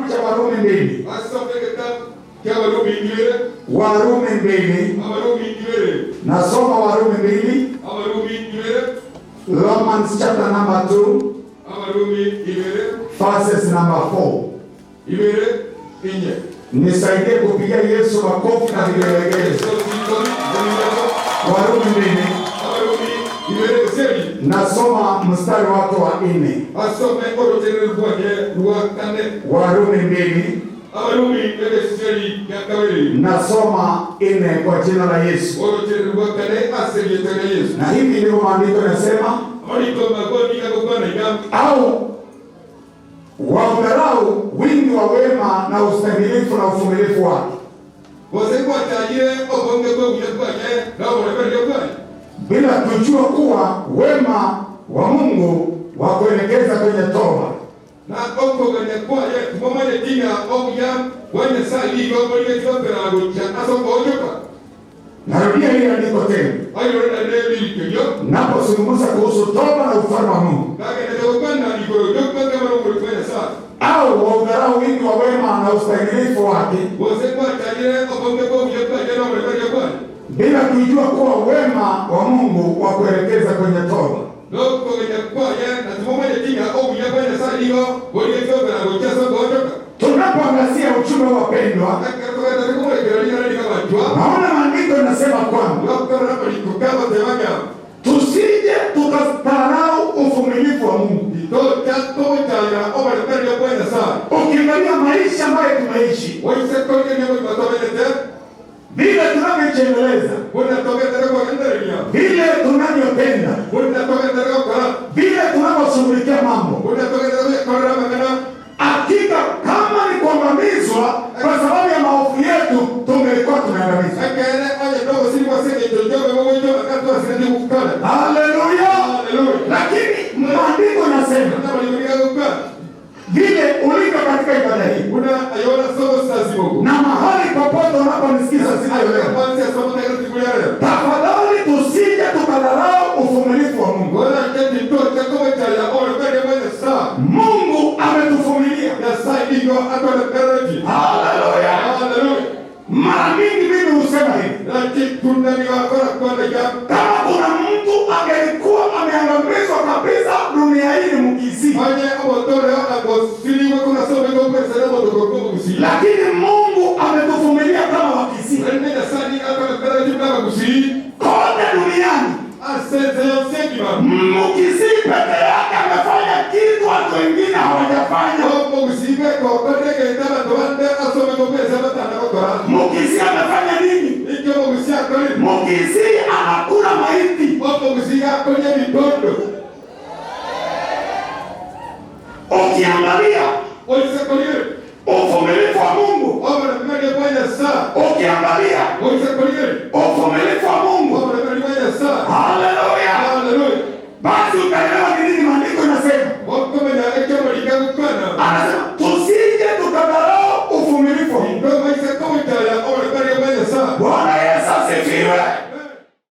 Kitabu cha Warumi 2, Asome kitabu kia Warumi 2. Warumi 2, Abarumi 2. Nasoma Warumi 2, Abarumi 2. Romans chapter number 2, Abarumi 2. Verses number 4. 2 4. Nisaidie kupigia Yesu makofi na vigelegele. Warumi 2, Abarumi 2 seri. Nasoma mstari wake wa 4. Asome orotere rwake rwa 4. Warumi 2, Abarumi 2 seri ya 2. Nasoma 4 kwa jina la Yesu. Orotere rwa 4 aseri etene Yesu. Na hivi ndivyo maandiko yanasema, Mariko magoni gakokwana iga. Au waudharau wingi wa wema na ustahimilifu na uvumilivu wake, Gose gwachayire obonge bwobuya bwaye noboreberie bwaye. Bila kujua kuwa wema wa Mungu wa kuelekeza kwenye toba. Na okogania kwaye timomanye tinga obuya bwa Nyasaye igo borigetie gocha ase okoonyoka. Narudia hili andiko tena, Ayororererikerio. Napozungumza kuhusu toba na ufalme wa Mungu, Kagenete gokwana igoro riokwekemara omori bwa Nyasaye. Au waudharau wingi wa wema na ustahimilifu wake, Gose gwachayire obonge bwobuya bwaye noboreberie bwaye. Bila kujua kuwa wema wa Mungu wa kuelekeza kwenye toba. Nokogania kwaye na timomanye tinga obuya bwa Nyasaye igo borigetie gocha ase okoonyoka. Tunapoangazia uchumbe, wapendwa, Ekero togenete komorekereria riga naona maandiko yanasema kwamba gokora mariko gagoteba tusije tukadharau uvumilivu wa Mungu. Tocha tochaya oboreberie bwa Nyasaye. Ukiangalia maisha ambayo tumeishi, Oise koigeria goikatomenete. Vile tunavyojiendeleza, Buna togentere kogendereria. Vile tunavyopenda, Buna togentere gokora. Vile tunavyoshughulikia mambo, Buna togentere korora mang'ana. Hakika kama ni kuangamizwa kwa sababu ya maovu yetu, tungelikuwa tumeangamizwa. Ekere onye nogosirigwa ase eng'encho jobe bogocho akatwasireti gokora. Haleluya! Haleluya. Lakini maandiko nasema Nabariko gagokora. Vile ulivyo katika ibada hii Buna ayora sogosazibogo. Na mahali popote unaponisikiza siku ya leo, Kwanza somo takatifu ya leo. Tafadhali tusije tukadharau uvumilivu wa Mungu. Bora keti tocha kobochaya oboreberie bwa Nyasaye. Mungu ametuvumilia. Nyasaye igo atoreberetie. Haleluya! Haleluya. Mara mingi mimi husema hivi, Laki tunaniwakora kwanza kama kuna mtu angelikuwa ameangamizwa kabisa dunia hii ni Mkisii, onye obotore agosiriwe kunasome gokwesere obotokokobugusi. Lakini Mungu ametuvumilia kama Wakisii Rende Nyasaye atoreberetie bwabagusi. Kote duniani. Aseze yosengima. Mkisii peke yake amefanya kitu watu wengine hawajafanya. Omogusibe kokoregete abanto bande asome gokwesa batanda gokora. Mkisii amefanya nini? Ikyo omogusi akori. Mkisii anakula maiti. Omogusi gakoria ebitondo. Ukiangalia Oisekorie. Uvumilivu wa Mungu, Oboreberie bwa Nyasaye. Ukiangalia Oisekorie. Uvumilivu wa